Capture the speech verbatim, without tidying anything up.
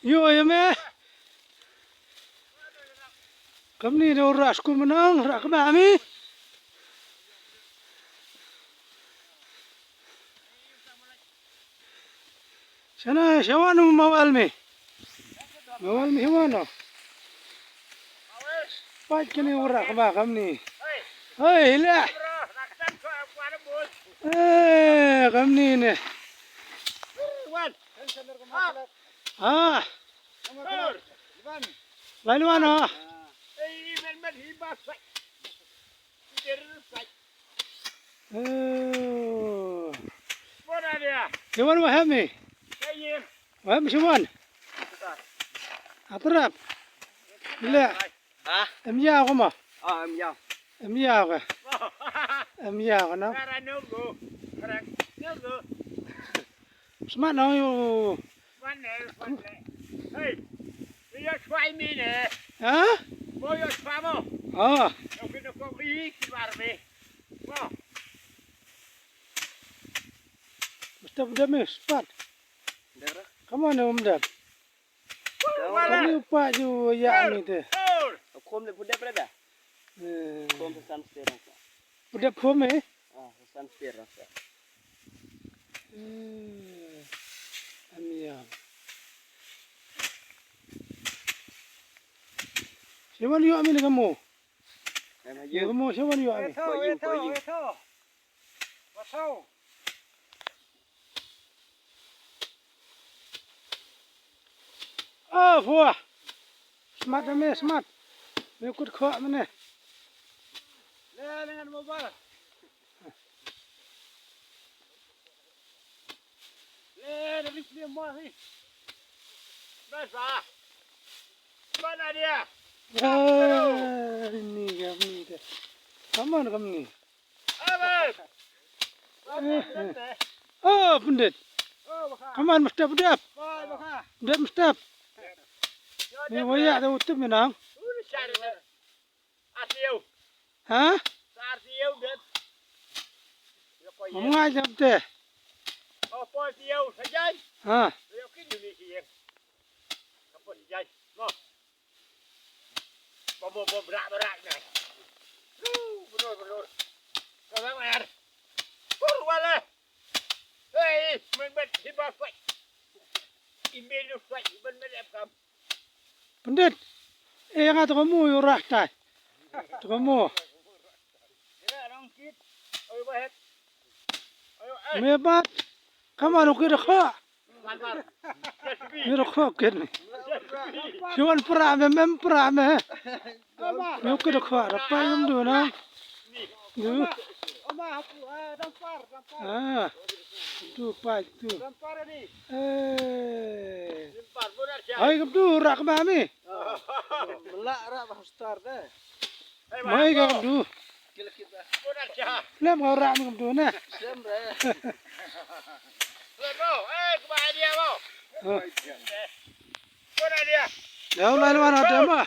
Ïoh ïa me. Kamni da u rah skum nang, rah kaba mi. Shana, shawan u mawal mi. Mawal mi shawan o. Pait kini u rah kaba kamni. Hei, hila. Eh, kamni ne. Ah. Lai luan o. Oh. Iwan wa hemi. Wa hemi siwan. Atrap. Ile. Ha? Em ya ko ma. Ah, em ya. Em ya ko. Em ya ko na. Smat no ïa u. Hey. Ïa chwai mi ne. Ha? Mo ïa chwa mo. Ah. Ïa ki no ko i ki bar mi. Mo. Mesti berdam ni, spat. Dara. Kamu ni umdam. Kamu ni upa ju ya ni te. Aku umdam berdam berada. Eh. Kom pesan setir rasa. Udah kom eh? Ah, pesan setir rasa. Eh, amiam. Siapa ni yuk amin kamu? Kamu siapa ni yuk amin? Wetu, wetu, wetu. Wetu. Ah, phua. Smat da me, smat. Me kut khwa mane. Le, dengan mobile. Le, dari film mah ni. Bas ah. Mana dia? Ah, ini kami dah. Aman kami. Oh, pundit. Kaman mustap dap. Dap mustap. Ni waya da utup menang. Ha? Mengai jam te. Ha. Bom, bom, bom, berak, berak, nah. Lu, benur, benur. Kau dah mayar. Pur, wala. Hei, men bet, hiba fight. Imbe lu fight, men bet ep kam. Pundit. Eh, yang tu kamu, yu rah tai. Tu kamu. Kira orang kit. Ayo, bahet. Ayo, eh. Me bat. Kamu anu kira kha. Ni rok khok ken ni. Siwan pra me, mem pra me. Ni rok khok da pa yum du na. Du. Ah. Du pa du. Eh. Hai gam du rak ma mi. Mela rak ba star de. Mai ka kam tu. Lem ka rak ni kam tu ne. Dah ulai luar ada ma.